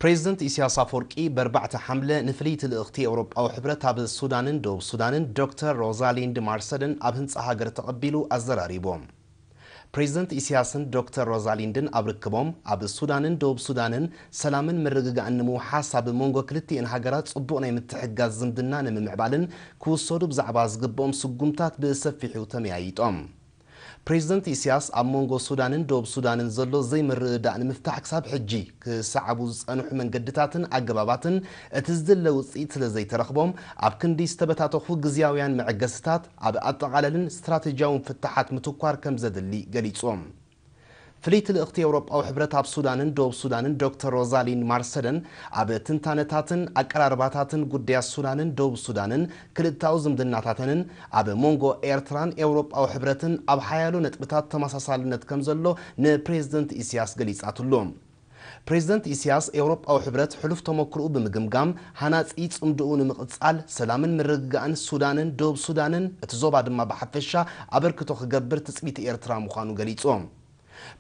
ፕሬዚደንት ኢሳያስ ኣፈወርቂ በርባዕተ ሓምለ ንፍልይቲ ልእኽቲ ኤውሮጳዊ ሕብረት ኣብ ሱዳንን ደቡብ ሱዳንን ዶክተር ሮዛሊንድ ማርሰልን ኣብ ህንጻ ሃገር ተቐቢሉ ኣዘራሪቦም። ፕሬዚደንት ኢሳያስን ዶክተር ሮዛሊንድን ኣብ ርክቦም ኣብ ሱዳንን ደቡብ ሱዳንን ሰላምን ምርግጋእን ንምውሓስ ኣብ መንጎ ክልቲኤን ሃገራት ጽቡቕ ናይ ምትሕግጋዝ ዝምድና ንምምዕባልን ክውሰዱ ብዛዕባ ዝግብኦም ስጉምታት ብሰፊሑ ተመያይጦም። ፕሬዚደንት ኢሳያስ ኣብ መንጎ ሱዳንን ደቡብ ሱዳንን ዘሎ ዘይምርድዳእ ንምፍታሕ ክሳብ ሕጂ ክሰዓቡ ዝጸንሑ መንገድታትን ኣገባባትን እቲ ዝድለ ውጽኢት ስለ ዘይተረኽቦም ኣብ ክንዲ ዝተበታተኹ ግዝያውያን መዐገስታት ኣብ ኣጠቓለልን ስትራተጂያውን ፍታሓት ምትኳር ከም ዘድሊ ገሊጾም። ፍልይቲ ልእኽቲ ኤውሮጳዊ ሕብረት ኣብ ሱዳንን ደቡብ ሱዳንን ዶክተር ሮዛሊን ማርሰደን ኣብ ትንታነታትን ኣቀራርባታትን ጉዳያት ሱዳንን ደቡብ ሱዳንን ክልተኣዊ ዝምድናታተንን ኣብ መንጎ ኤርትራን ኤውሮጳዊ ሕብረትን ኣብ ሓያሎ ነጥብታት ተመሳሳልነት ከም ዘሎ ንፕሬዚደንት ኢሳያስ ገሊጻትሉ። ፕሬዚደንት ኢሳያስ ኤውሮጳዊ ሕብረት ሕሉፍ ተመክሮኡ ብምግምጋም ሃናጺ ጽምድኡ ንምቕጻል ሰላምን ምርግጋእን ሱዳንን ደቡብ ሱዳንን እቲ ዞባ ድማ ብሓፈሻ ኣበርክቶ ክገብር ትጽቢት ኤርትራ ምዃኑ ገሊጹ።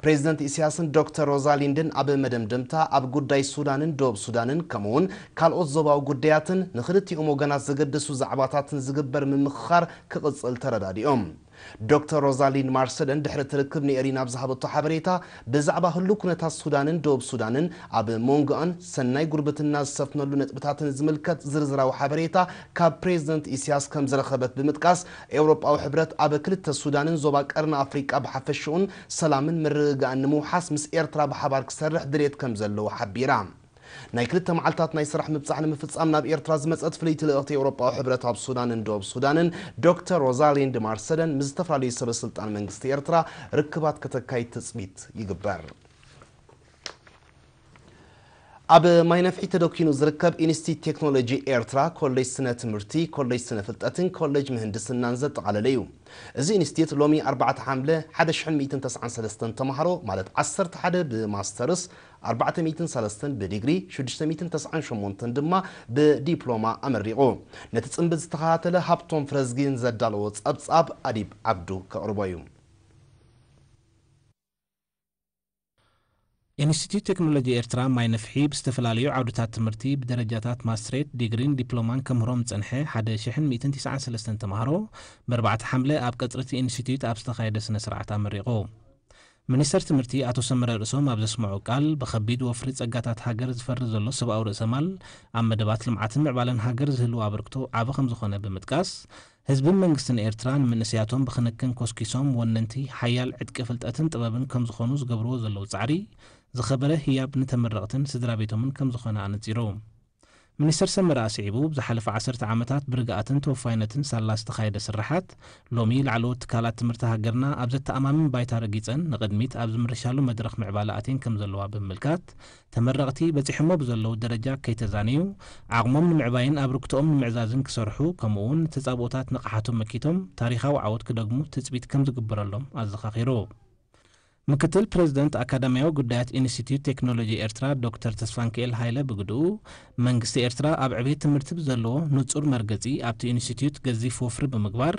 ፕሬዚደንት ኢሳያስን ዶክተር ሮዛሊንድን ኣብ መደምደምታ ኣብ ጉዳይ ሱዳንን ደቡብ ሱዳንን ከምኡውን ካልኦት ዞባዊ ጉዳያትን ንክልቲኦም ወገናት ዘገድሱ ዛዕባታትን ዝግበር ምምኽኻር ክቕጽል ተረዳዲኦም። ዶክተር ሮዛሊንድ ማርሰደን ድሕሪ እቲ ርክብ ንኤሪና ኣብ ዝሃበቶ ሓበሬታ ብዛዕባ ህሉው ኩነታት ሱዳንን ደቡብ ሱዳንን ኣብ መንጎኣን ሰናይ ጉርብትና ዝሰፍነሉ ነጥብታትን ዝምልከት ዝርዝራዊ ሓበሬታ ካብ ፕሬዚደንት ኢሳያስ ከም ዝረኸበት ብምጥቃስ ኤውሮጳዊ ሕብረት ኣብ ክልተ ሱዳንን ዞባ ቀርኒ ኣፍሪቃ ብሓፈሽኡን ሰላምን ምርግጋእን ንምውሓስ ምስ ኤርትራ ብሓባር ክሰርሕ ድሌት ከም ዘለዎ ሓቢራ። ናይ ክልተ መዓልታት ናይ ስራሕ ምብጻሕ ንምፍጻም ናብ ኤርትራ ዝመጸት ፍልይቲ ልእኽቲ ኤውሮጳዊ ሕብረት ኣብ ሱዳንን ደቡብ ሱዳንን ዶክተር ሮዛሊንድ ማርሰደን ምስ ዝተፈላለዩ ሰበ ስልጣን መንግስቲ ኤርትራ ርክባት ከተካይድ ትጽቢት ይግበር። ኣብ ማይ ነፍሒ ተደኪኑ ዝርከብ ኢንስቲትዩት ቴክኖሎጂ ኤርትራ ኮሌጅ ስነ ትምህርቲ፣ ኮሌጅ ስነ ፍልጠትን ኮሌጅ ምህንድስናን ዘጠቓለለ እዩ። እዚ ኢንስቲትዩት ሎሚ ኣርባዕተ ሓምለ ሓደ ሽሕን ሚእትን ተስዓን ሰለስተን ተምሃሮ ማለት ዓሰርተ ሓደ ብማስተርስ፣ ኣርባዕተ ሚእትን ሰለስተን ብዲግሪ፣ ሽዱሽተ ሚእትን ተስዓን ሸሞንተን ድማ ብዲፕሎማ ኣመሪቑ። ነቲ ጽምብል ዝተኸታተለ ሃብቶም ፍረዝጊን ዘዳለዎ ጸብጻብ ኣዲብ ዓብዱ ከቕርቦ እዩ። ኢንስቲትዩት ቴክኖሎጂ ኤርትራ ማይ ነፍሒ ብዝተፈላለዩ ዓውድታት ትምህርቲ ብደረጃታት ማስትሬት፣ ዲግሪን ዲፕሎማን ከምህሮም ዝጸንሐ ሓደ ሽሕን ሚእትን ትስዓን ሰለስተን ተምሃሮ ብኣርባዕተ ሓምለ ኣብ ቀጽሪ እቲ ኢንስቲትዩት ኣብ ዝተኻየደ ስነ ስርዓት ኣመሪቑ። ሚኒስተር ትምህርቲ ኣቶ ሰመረ ርእሶም ኣብ ዘስምዖ ቃል፣ ብኸቢድ ወፍሪ ጸጋታት ሃገር ዝፈሪ ዘሎ ሰብኣዊ ርእሰ ማል ኣብ መደባት ልምዓትን ምዕባለን ሃገር ዝህልዎ ኣበርክቶ ዓቢ ከም ዝኾነ ብምጥቃስ፣ ህዝብን መንግስትን ኤርትራ ንምንእሰያቶም ብክንክን ኮስኪሶም ወነንቲ ሓያል ዕጥቂ ፍልጠትን ጥበብን ከም ዝኾኑ ዝገብርዎ ዘለዉ ጻዕሪ ዝኸበረ ህያብ ንተመረቕትን ስድራ ቤቶምን ከም ዝኾነ ኣነጺሩ። ሚኒስተር ሰመረ ኣስዒቡ፣ ብዝሓለፈ ዓሰርተ ዓመታት ብርግኣትን ተወፋይነትን ሳላ ዝተኻየደ ስርሓት፣ ሎሚ ላዕለዎት ትካላት ትምህርቲ ሃገርና ኣብ ዘተኣማምን ባይታ ረጊጸን ንቕድሚት ኣብ ዝምርሻሉ መድረኽ ምዕባለ ኣትየን ከም ዘለዋ ብምምልካት፣ ተመረቕቲ በጺሖሞ ብዘለዉ ደረጃ ከይተዛነዩ፣ ዓቕሞም ንምዕባይን ኣበርክቶኦም ንምዕዛዝን ክሰርሑ፣ ከምኡ እውን ንተጻብኦታት ንቕሓቶም መኪቶም ታሪኻዊ ዓወት ክደግሙ ትጽቢት ከም ዝግበረሎም ኣዘኻኺሩ። ምክትል ፕሬዚደንት ኣካዳሚያዊ ጉዳያት ኢንስቲትዩት ቴክኖሎጂ ኤርትራ ዶክተር ተስፋንክኤል ሃይለ ብግድኡ፣ መንግስቲ ኤርትራ ኣብ ዕቤት ትምህርቲ ብዘለዎ ንጹር መርገጺ ኣብቲ ኢንስቲትዩት ገዚፍ ወፍሪ ብምግባር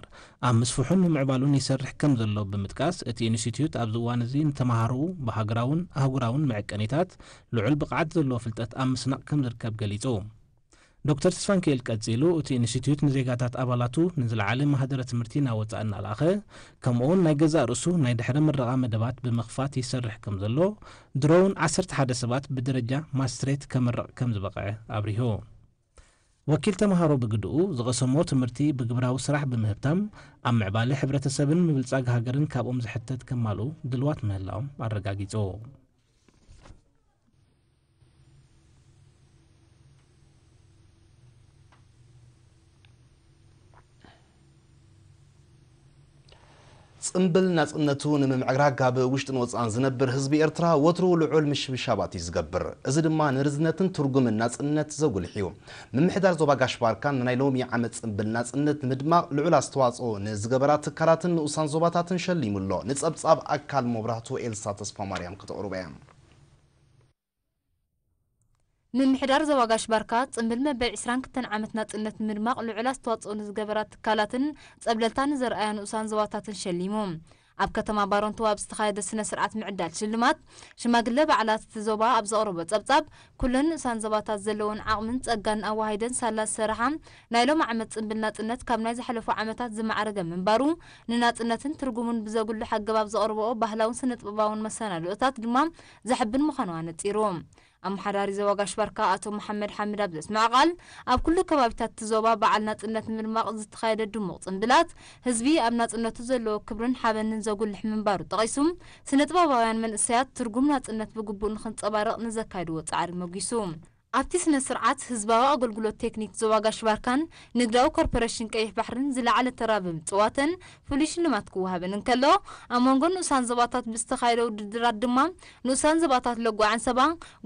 ኣብ ምስፍሑን ንምዕባሉን ይሰርሕ ከም ዘሎ ብምጥቃስ፣ እቲ ኢንስቲትዩት ኣብዚ እዋን እዚ ንተምሃሮኡ ብሃገራውን ኣህጉራውን መዐቀኒታት ልዑል ብቕዓት ዘለዎ ፍልጠት ኣብ ምስናቕ ከም ዝርከብ ገሊጹ። ዶክተር ተስፋንክኤል ቀጺሉ፣ እቲ ኢንስቲትዩት ንዜጋታት ኣባላቱ ንዝለዓለ ማህደረ ትምህርቲ ናብ ወጻኢ እናለኣኸ፣ ከምኡውን ናይ ገዛእ ርእሱ ናይ ድሕረ ምረቓ መደባት ብምኽፋት ይሰርሕ ከም ዘሎ፣ ድሮ እውን ዓሰርተ ሓደ ሰባት ብደረጃ ማስትሬት ከመርቕ ከም ዝበቕዐ ኣብሪሁ። ወኪል ተምሃሮ ብግድኡ፣ ዝቐሰሞ ትምህርቲ ብግብራዊ ስራሕ ብምህብታም፣ ኣብ ምዕባለ ሕብረተሰብን ምብልጻግ ሃገርን ካብኦም ዝሕተት ከማልኡ ድልዋት ምህላዎም ኣረጋጊጹ። ጽምብል ናጽነቱ ንምምዕራግ ኣብ ውሽጥን ወጻእን ዝነብር ህዝቢ ኤርትራ ወትሩ ልዑል ምሽብሻባት እዩ ዝገብር። እዚ ድማ ንርዝነትን ትርጉምን ናጽነት ዘጉልሕ እዩ። ምምሕዳር ዞባ ጋሽ ባርካን ንናይ ሎሚ ዓመት ጽምብል ናጽነት ንምድማቕ ልዑል ኣስተዋጽኦ ንዝገበራ ትካላትን ንኡሳን ዞባታትን ሸሊሙ ኣሎ። ንጸብጻብ ኣካል መብራህቱ ኤልሳ ተስፋ ማርያም ከተቕርቦ እያ። ምምሕዳር ዞባ ጋሽ ባርካ፣ ጽምብል መበል ዕስራን ክልተን ዓመት ናጽነት ንምድማቕ ልዑል ኣስተዋጽኦ ንዝገበራ ትካላትን ጸብለልታ ንዘርኣያ ንኡሳን ዞባታትን ሸሊሙ። ኣብ ከተማ ባረንቱ ኣብ ዝተኻየደ ስነ ስርዓት ምዕዳል ሽልማት ሽማግለ በዓላት እቲ ዞባ ኣብ ዘቕረቦ ጸብጻብ፣ ኩለን ንኡሳን ዞባታት ዘለወን ዓቕምን ጸጋን ኣዋሃሂደን ሳላ ዝሰርሓ ናይ ሎም ዓመት ጽንብል ናጽነት ካብ ናይ ዝሓለፉ ዓመታት ዝማዕረገ ምንባሩ፣ ንናጽነትን ትርጉሙን ብዘጉልሕ ኣገባብ ዘቕርበኦ ባህላውን ስነ ጥበባውን መሰናድኦታት ድማ ዘሐብን ምዃኑ ኣነጺሩ። ኣመሓዳሪ ዞባ ጋሽ ባርካ ኣቶ መሓመድ ሓምድ ኣብ ዘስምዖ ቃል፣ ኣብ ኩሉ ከባቢታት እቲ ዞባ በዓል ናጽነት ንምድማቕ ዝተኻየደ ድሙቕ ጽንብላት፣ ህዝቢ ኣብ ናጽነቱ ዘለዎ ክብርን ሓበንን ዘጉልሕ ምንባሩ ጠቒሱ፣ ስነ ጥበባውያን መንእሰያት ትርጉም ናጽነት ብግቡእ ንኽንጸባረቕ ንዘካየድዎ ጻዕሪ መጒሱ። ኣብቲ ስነ ስርዓት ህዝባዊ ኣገልግሎት ቴክኒክ ዞባ ጋሽ ባርካን ንግዳዊ ኮርፖሬሽን ቀይሕ ባሕርን ዝለዓለ ተራ ብምጽዋተን ፍሉይ ሽልማት ክወሃበን እንከሎ፣ ኣብ መንጎ ንኡሳን ዞባታት ብዝተኻየደ ውድድራት ድማ ንኡሳን ዞባታት ለጎ ዓንሰባ፣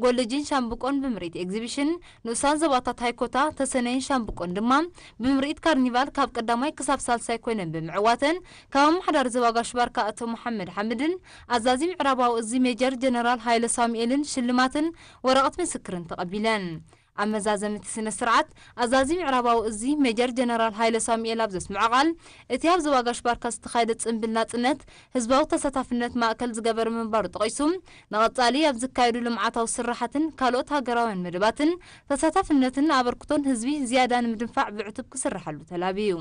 ጎለጅን ሻምብቆን ብምርኢት ኤግዚቢሽን፣ ንኡሳን ዞባታት ሃይኮታ፣ ተሰነይን ሻምብቆን ድማ ብምርኢት ካርኒቫል ካብ ቀዳማይ ክሳብ ሳልሳይ ኮይነን ብምዕዋተን፣ ካብ ኣመሓዳሪ ዞባ ጋሽ ባርካ ኣቶ መሓመድ ሓምድን ኣዛዚ ምዕራባዊ እዚ ሜጀር ጀነራል ሃይለ ሳሙኤልን ሽልማትን ወረቐት ምስክርን ተቐቢለን። ኣብ መዛዘሚ እቲ ስነ ስርዓት፣ ኣዛዚ ምዕራባዊ እዚ ሜጀር ጀነራል ሃይለ ሳሙኤል ኣብ ዘስምዖ ቃል፣ እቲ ኣብ ዞባ ጋሽ ባርካ ዝተኻየደ ጽንብል ናጽነት ህዝባዊ ተሳታፍነት ማእከል ዝገበረ ምንባሩ ጠቒሱ፣ ንቐጻሊ ኣብ ዝካየዱ ልምዓታዊ ስራሓትን ካልኦት ሃገራውያን መደባትን ተሳታፍነትን ኣበርክቶን ህዝቢ ዝያዳ ንምድንፋዕ ብዕቱብ ክስርሓሉ ተላብዩ።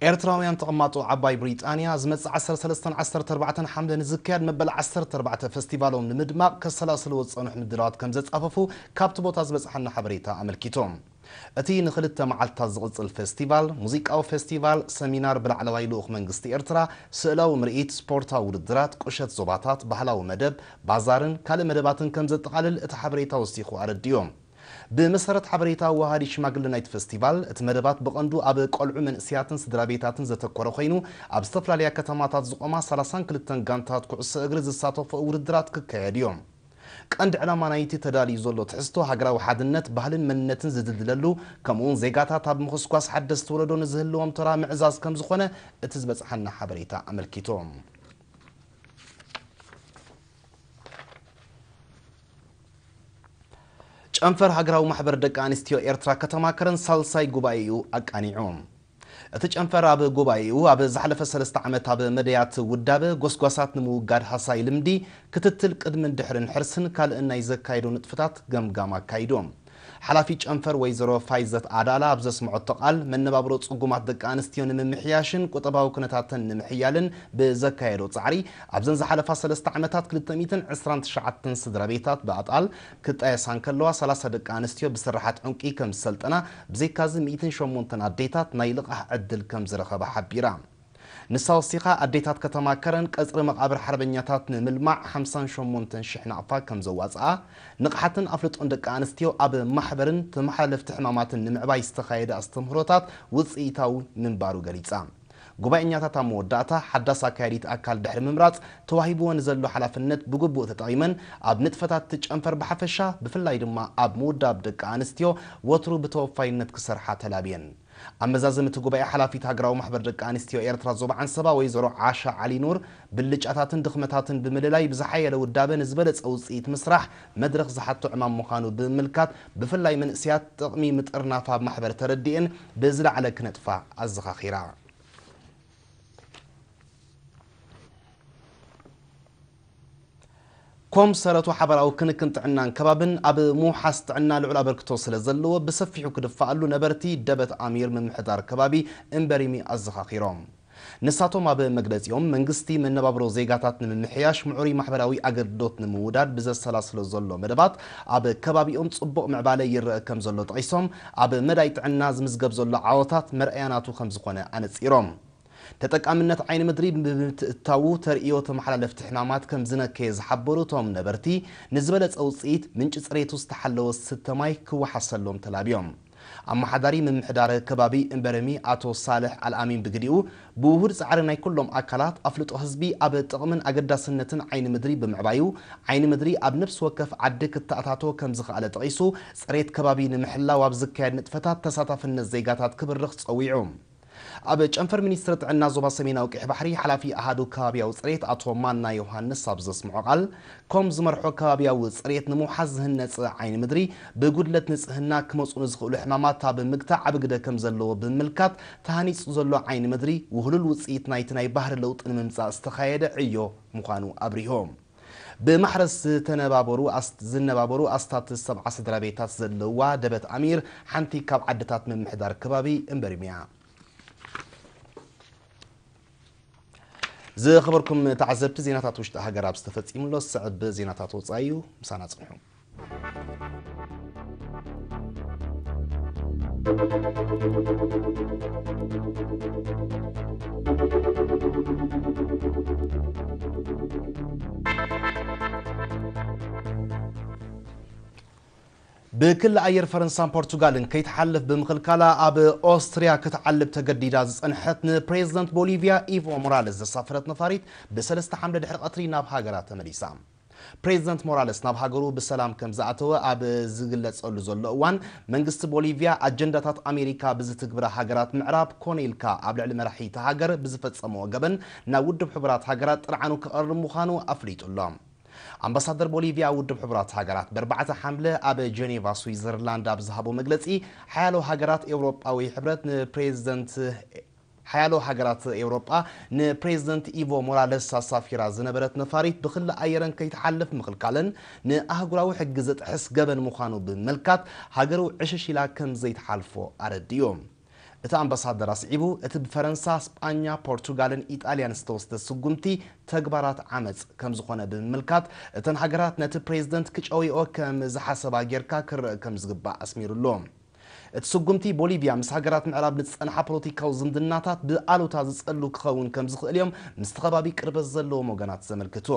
ኤርትራውያን ተቐማጦ ዓባይ ብሪጣንያ ዝመጽእ ዓሰርተ ሰለስተን ዓሰርተ ኣርባዕተን ሓምለ ንዝካየድ መበል ዓሰርተ ኣርባዕተ ፈስቲቫሎም ንምድማቕ ከሰላስልዎ ዝጸንሑ ምድላዋት ከም ዘጻፈፉ ካብቲ ቦታ ዝበጽሓና ሓበሬታ ኣመልኪቱ። እቲ ንኽልተ መዓልታት ዝቕጽል ፈስቲቫል፣ ሙዚቃዊ ፈስቲቫል፣ ሰሚናር ብላዕለዋይ ልኡኽ መንግስቲ ኤርትራ፣ ስእላዊ ምርኢት፣ ስፖርታዊ ውድድራት፣ ቁሸት ዞባታት፣ ባህላዊ መደብ፣ ባዛርን ካልእ መደባትን ከም ዘጠቓልል እቲ ሓበሬታ ወሲኹ ኣረዲኡ። ብመሰረት ሓበሬታ ወሃዲ ሽማግለ ናይቲ ፈስቲቫል፣ እቲ መደባት ብቐንዱ ኣብ ቆልዑ መንእስያትን ስድራ ቤታትን ዘተኮረ ኮይኑ፣ ኣብ ዝተፈላለያ ከተማታት ዝቖማ ሰላሳን ክልተን ጋንታት ኩዕሶ እግሪ ዝሳተፎ ውድድራት ክካየድ እዩ። ቀንዲ ዕላማ ናይቲ ተዳልዩ ዘሎ ትሕዝቶ ሃገራዊ ሓድነት፣ ባህልን መንነትን ዝድልድለሉ፣ ከምኡውን ዜጋታት ኣብ ምኹስኳስ ሓደስቲ ወለዶ ንዝህልዎም ተራ ምዕዛዝ ከም ዝኾነ እቲ ዝበጽሓና ሓበሬታ ኣመልኪቱ። ጨንፈር ሃገራዊ ማሕበር ደቂ ኣንስትዮ ኤርትራ ከተማ ከረን ሳልሳይ ጉባኤኡ ኣቃኒዑ። እቲ ጨንፈር ኣብ ጉባኤኡ ኣብ ዝሓለፈ ሰለስተ ዓመት ኣብ መደያት ውዳበ፣ ጎስጓሳት ንምውጋድ ሃሳይ ልምዲ፣ ክትትል ቅድምን ድሕርን ሕርስን ካልእን ናይ ዘካየዶ ንጥፍታት ገምጋም ኣካይዱ። ሓላፊ ጨንፈር ወይዘሮ ፋይዘት ኣዳላ ኣብ ዘስምዖቶ ቃል፣ መነባብሮ ጽጉማት ደቂ ኣንስትዮ ንምምሕያሽን ቁጠባዊ ኩነታተን ንምሕያልን ብዘካየዶ ጻዕሪ፣ ኣብዘን ዝሓለፋ ሰለስተ ዓመታት ክልተ ሚእትን ዕስራን ትሽዓተን ስድራ ቤታት ብኣጣል ክጣየሳ እንከለዋ፣ ሰላሳ ደቂ ኣንስትዮ ብስራሓት ዕንቂ ከም ዝሰልጠና፣ ብዘይካዚ ሚእትን ሸሞንተን ኣዴታት ናይ ልቓሕ ዕድል ከም ዝረኸባ ሓቢራ። ንሳ ወሲኻ፣ ኣዴታት ከተማ ከረን ቀጽሪ መቓብር ሓርበኛታት ንምልማዕ ሓምሳን ሸሞንተን ሽሕ ናቕፋ ከም ዘዋጽኣ፣ ንቕሓትን ኣፍልጦን ደቂ ኣንስትዮ ኣብ ማሕበርን ተመሓላለፍቲ ሕማማትን ንምዕባይ ዝተኻየደ ኣስተምህሮታት ውጽኢታዊ ምንባሩ ገሊጻ። ጉባኤኛታት ኣብ መወዳእታ፣ ሓዳስ ኣካያዲት ኣካል ድሕሪ ምምራጽ፣ ተዋሂብወን ዘሎ ሓላፍነት ብግቡእ ተጠቒመን፣ ኣብ ንጥፈታት እቲ ጨንፈር ብሓፈሻ፣ ብፍላይ ድማ ኣብ ምውዳብ ደቂ ኣንስትዮ ወትሩ ብተወፋይነት ክሰርሓ ተላብየን። ኣብ መዛዘሚ እቲ ጉባኤ፣ ሓላፊት ሃገራዊ ማሕበር ደቂ ኣንስትዮ ኤርትራ ዞባ ዓንሰባ ወይዘሮ ዓሻ ዓሊ ኑር፣ ብልጫታትን ድኽመታትን ብምልላይ ብዝሓየለ ውዳበ ንዝበለጸ ውጽኢት ምስራሕ መድረኽ ዝሓቶ ዕማም ምዃኑ ብምምልካት፣ ብፍላይ መንእሰያት ጥቕሚ ምጥርናፍ ኣብ ማሕበር ተረዲኤን ብዝለዓለ ክነጥፋ ኣዘኻኺራ። ኮም ሰረቱ ሓበራዊ ክንክን ጥዕናን ከባብን ኣብ ምውሓስ ጥዕና ልዑል ኣበርክቶ ስለ ዘለዎ ብሰፊሑ ክድፋኣሉ ነበርቲ ደበት ኣሚር ምምሕዳር ከባቢ እምበሪሚ ኣዘኻኺሮም። ንሳቶም ኣብ መግለጺኦም፣ መንግስቲ መነባብሮ ዜጋታት ንምምሕያሽ ምዕሩይ ማሕበራዊ ኣገልግሎት ንምውዳድ ብዘሰላስሎ ዘሎ መደባት ኣብ ከባቢኦም ጽቡቕ ምዕባለ ይረአ ከም ዘሎ ጠቒሶም፣ ኣብ መዳይ ጥዕና ዝምዝገብ ዘሎ ዓወታት መርኣያ ናቱ ከም ዝኾነ ኣነጺሮም። ተጠቃምነት ዓይኒ ምድሪ ብምትእትታዉ ተርእዮ ተመሓላለፍቲ ሕማማት ከም ዝነከየ ዝሓበሩ እቶም ነበርቲ፣ ንዝበለጸ ውጽኢት ምንጪ ጽሬቱ ዝተሓለወ ስተ ማይ ክወሓሰሎም ተላብዮም። ኣመሓዳሪ ምምሕዳር ከባቢ እምበረሚ ኣቶ ሳልሕ ኣልኣሚን ብግዲኡ፣ ብውሁድ ጻዕሪ ናይ ኩሎም ኣካላት ኣፍልጦ ህዝቢ ኣብ ጥቕምን ኣገዳስነትን ዓይኒ ምድሪ ብምዕባዩ፣ ዓይኒ ምድሪ ኣብ ነፍሲ ወከፍ ዓዲ ክተኣታቶ ከም ዝኸኣለ ጠቒሱ፣ ጽሬት ከባቢ ንምሕላው ኣብ ዝካየድ ንጥፈታት ተሳታፍነት ዜጋታት ክብርኽ ጸዊዑ። ኣብ ጨንፈር ሚኒስትሪ ጥዕና ዞባ ሰሜናዊ ቀይሕ ባሕሪ ሓላፊ ኣሃዱ ከባቢያዊ ጽሬት ኣቶ ማና ዮሃንስ ኣብ ዘስምዖ ቃል፣ ኮም ዝመርሖ ከባቢያዊ ጽሬት ንምውሓስ ዝህነጽ ዓይኒ ምድሪ ብጉድለት ንጽህና ክመጹ ንዝኽእሉ ሕማማት ኣብ ምግታእ ዓቢ ግደ ከም ዘለዎ ብምምልካት፣ ተሃኒጹ ዘሎ ዓይኒ ምድሪ ውህሉል ውጽኢት ናይቲ ናይ ባህሪ ለውጢ ንምምጻእ ዝተኻየደ ዕዮ ምዃኑ ኣብሪሆም። ብማሕረስ ዝተነባበሩ ኣስ-፣ ዝነባበሩ ኣስታት ሰብዓ ስድራ ቤታት ዘለዋ ደበት ኣሚር ሓንቲ ካብ ዓድታት ምምሕዳር ከባቢ እምበሪም እያ። ዝኸበርኩም ተዓዘብቲ፣ ዜናታት ውሽጢ ሃገር ኣብ ዝተፈጺሙሎ ዝስዕብ ዜናታት ወጻኢ እዩ። ምሳና ጽንሑ። ብክሊ ኣየር ፈረንሳን ፖርቱጋልን ከይትሓልፍ ብምኽልካላ ኣብ ኦስትርያ ክትዓልብ ተገዲዳ ዝጸንሐት ንፕሬዝደንት ቦሊቪያ ኢቮ ሞራለስ ዘሳፈረት ነፋሪት ብሰለስተ ሓምለ ድሕሪ ቀትሪ ናብ ሃገራ ተመሊሳ። ፕሬዝደንት ሞራለስ ናብ ሃገሩ ብሰላም ከም ዝኣተወ ኣብ ዝግለጸሉ ዘሎ እዋን፣ መንግስቲ ቦሊቪያ ኣጀንዳታት ኣሜሪካ ብዝትግብራ ሃገራት ምዕራብ ኮነ ኢልካ ኣብ ልዕሊ መራሒቲ ሃገር ብዝፈጸመዎ ገበን ናብ ውድብ ሕቡራት ሃገራት ጥርዓኑ ክቐርብ ምዃኑ ኣፍሊጡ ኣሎ። ኣምባሳደር ቦሊቪያ ኣብ ውድብ ሕቡራት ሃገራት ብኣርባዕተ ሓምለ ኣብ ጀኔቫ ስዊዘርላንድ ኣብ ዝሃቦ መግለጺ፣ ሓያሎ ሃገራት ኤውሮጳዊ ሕብረት ንፕሬዝደንት ሓያሎ ሃገራት ኤውሮጳ ንፕሬዝደንት ኢቮ ሞራለስ ኣሳፊራ ዝነበረት ነፋሪት ብክሊ ኣየረን ከይትሓልፍ ምኽልካለን ንኣህጉራዊ ሕጊ ዝጥሕስ ገበን ምዃኑ ብምምልካት፣ ሃገሩ ዕሽሽ ኢላ ከም ዘይትሓልፎ ኣረዲኡ። እቲ ኣምባሳደር ኣስዒቡ፣ እቲ ብፈረንሳ፣ ስጳኛ፣ ፖርቱጋልን ኢጣልያን ዝተወስደ ስጉምቲ ተግባራት ዓመጽ ከም ዝኾነ ብምምልካት፣ እተን ሃገራት ነቲ ፕሬዝደንት ክጨውይኦ ከም ዝሓሰባ ጌርካ ክረአ ከም ዝግባእ ኣስሚሩሉ። እቲ ስጉምቲ ቦሊቪያ ምስ ሃገራት ምዕራብ ንዝጸንሓ ፖለቲካዊ ዝምድናታት ብኣሉታ ዝጸሉ ክኸውን ከም ዝኽእል እዮም ምስቲ ከባቢ ቅርበት ዘለዎም ወገናት ዘመልክቱ።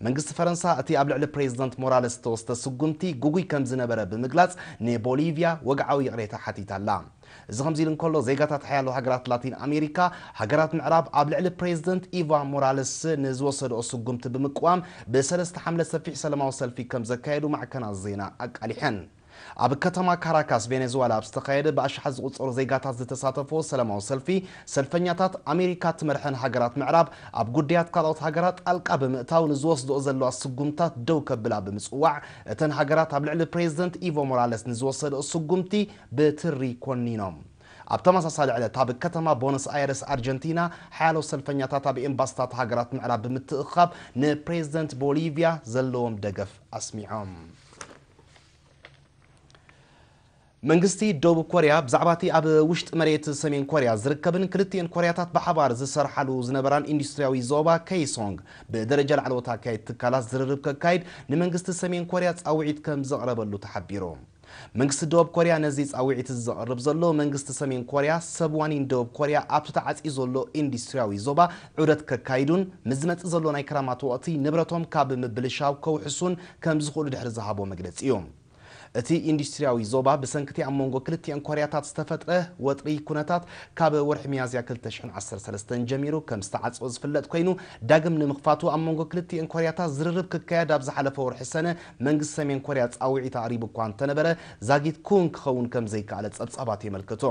መንግስቲ ፈረንሳ እቲ ኣብ ልዕሊ ፕሬዝደንት ሞራለስ ዝተወስደ ስጉምቲ ግጉይ ከም ዝነበረ ብምግላጽ ንቦሊቪያ ወግዓዊ ይቕሬታ ሓቲታ ኣላ። እዚ ከምዚ ኢሉ እንከሎ፣ ዜጋታት ሓያሎ ሃገራት ላቲን ኣሜሪካ፣ ሃገራት ምዕራብ ኣብ ልዕሊ ፕሬዝደንት ኢቫ ሞራለስ ንዝወሰድኦ ስጉምቲ ብምቅዋም ብሰለስተ ሓምለ ሰፊሕ ሰላማዊ ሰልፊ ከም ዘካየዱ ማዕከናት ዜና ኣቃሊሐን። ኣብ ከተማ ካራካስ ቬኔዙዋላ ኣብ ዝተኻየደ ብኣሽሓት ዝቑጸሩ ዜጋታት ዝተሳተፍዎ ሰላማዊ ሰልፊ፣ ሰልፈኛታት ኣሜሪካ ትመርሐን ሃገራት ምዕራብ ኣብ ጉዳያት ካልኦት ሃገራት ጣልቃ ብምእታው ንዝወስድኦ ዘለዋ ስጉምታት ደው ከብላ ብምጽዋዕ፣ እተን ሃገራት ኣብ ልዕሊ ፕሬዝደንት ኢቮ ሞራለስ ንዝወሰድኦ ስጉምቲ ብትሪ ኮኒኖም። ኣብ ተመሳሳሊ ዕለት ኣብ ከተማ ቦነስ ኣየርስ ኣርጀንቲና፣ ሓያሎ ሰልፈኛታት ኣብ ኤምባስታት ሃገራት ምዕራብ ብምትእኽኻብ ንፕሬዝደንት ቦሊቪያ ዘለዎም ደገፍ ኣስሚዖም። መንግስቲ ደቡብ ኮርያ ብዛዕባ እቲ ኣብ ውሽጢ መሬት ሰሜን ኮርያ ዝርከብን ክልቲኤን ኮርያታት ብሓባር ዝሰርሓሉ ዝነበራን ኢንዱስትሪያዊ ዞባ ከይሶንግ ብደረጃ ላዕለዎት ኣካየድቲ ትካላት ዝርርብ ከካይድ ንመንግስቲ ሰሜን ኮርያ ጻውዒት ከም ዘቕረበሉ ተሓቢሩ። መንግስቲ ደቡብ ኮርያ ነዚ ጻውዒት ዘቕርብ ዘሎ፣ መንግስቲ ሰሜን ኮርያ ሰብ ዋኒን ደቡብ ኮርያ ኣብቲ ተዓጽዩ ዘሎ ኢንዱስትሪያዊ ዞባ ዑደት ከካይዱን ምስ ዝመጽእ ዘሎ ናይ ክራማት ወቕቲ ንብረቶም ካብ ምብልሻው ከውሕሱን ከም ዝኽእሉ ድሕሪ ዝሃቦ መግለጺ እዩ። እቲ ኢንዱስትሪያዊ ዞባ ብሰንክቲ ኣብ መንጎ ክልቲኤን ኮርያታት ዝተፈጥረ ወጥሪ ኩነታት ካብ ወርሒ ሚያዝያ ክልተ ሽሕን ዓሰርተ ሰለስተን ጀሚሩ ከም ዝተዓጽወ ዝፍለጥ ኮይኑ፣ ዳግም ንምኽፋቱ ኣብ መንጎ ክልቲኤን ኮርያታት ዝርርብ ክካየድ ኣብ ዝሓለፈ ወርሒ ሰነ መንግስቲ ሰሜን ኮርያ ጻውዒት ኣቕሪቡ እኳ እንተነበረ፣ ዛጊት ክውን ክኸውን ከም ዘይከኣለ ጸብጻባት የመልክቱ።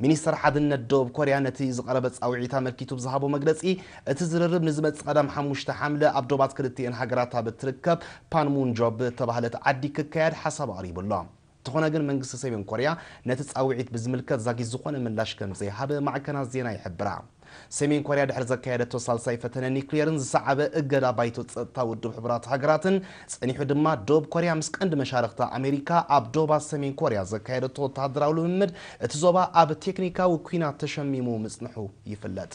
ሚኒስተር ሓድነት ደቡብ ኮርያ ነቲ ዝቐረበ ጻውዒት ኣመልኪቱ ብዝሃቦ መግለጺ፣ እቲ ዝርርብ ንዝመጽእ ቀዳም ሓሙሽተ ሓምለ ኣብ ዶባት ክልቲኤን ሃገራት ኣብ እትርከብ ፓንሙንጆብ እተባህለት ዓዲ ክካየድ ሓሳብ ኣቕሪቡ ኣሎ። እንተኾነ ግን መንግስቲ ሰሜን ኮርያ ነቲ ጻውዒት ብዝምልከት ዛጊት ዝኾነ ምላሽ ከም ዘይሃበ ማዕከናት ዜና ይሕብራ። ሰሜን ኮርያ ድሕሪ ዘካየደቶ ሳልሳይ ፈተነ ኒውክሌርን ዝሰዓበ እገዳ ባይቶ ጸጥታ ውድብ ሕቡራት ሃገራትን ጸኒሑ ድማ፣ ደቡብ ኮርያ ምስ ቀንዲ መሻርኽታ ኣሜሪካ ኣብ ዶባት ሰሜን ኮርያ ዘካየደቶ ወተሃደራዊ ልምምድ እቲ ዞባ ኣብ ቴክኒካዊ ኲናት ተሸሚሙ ምጽንሑ ይፍለጥ።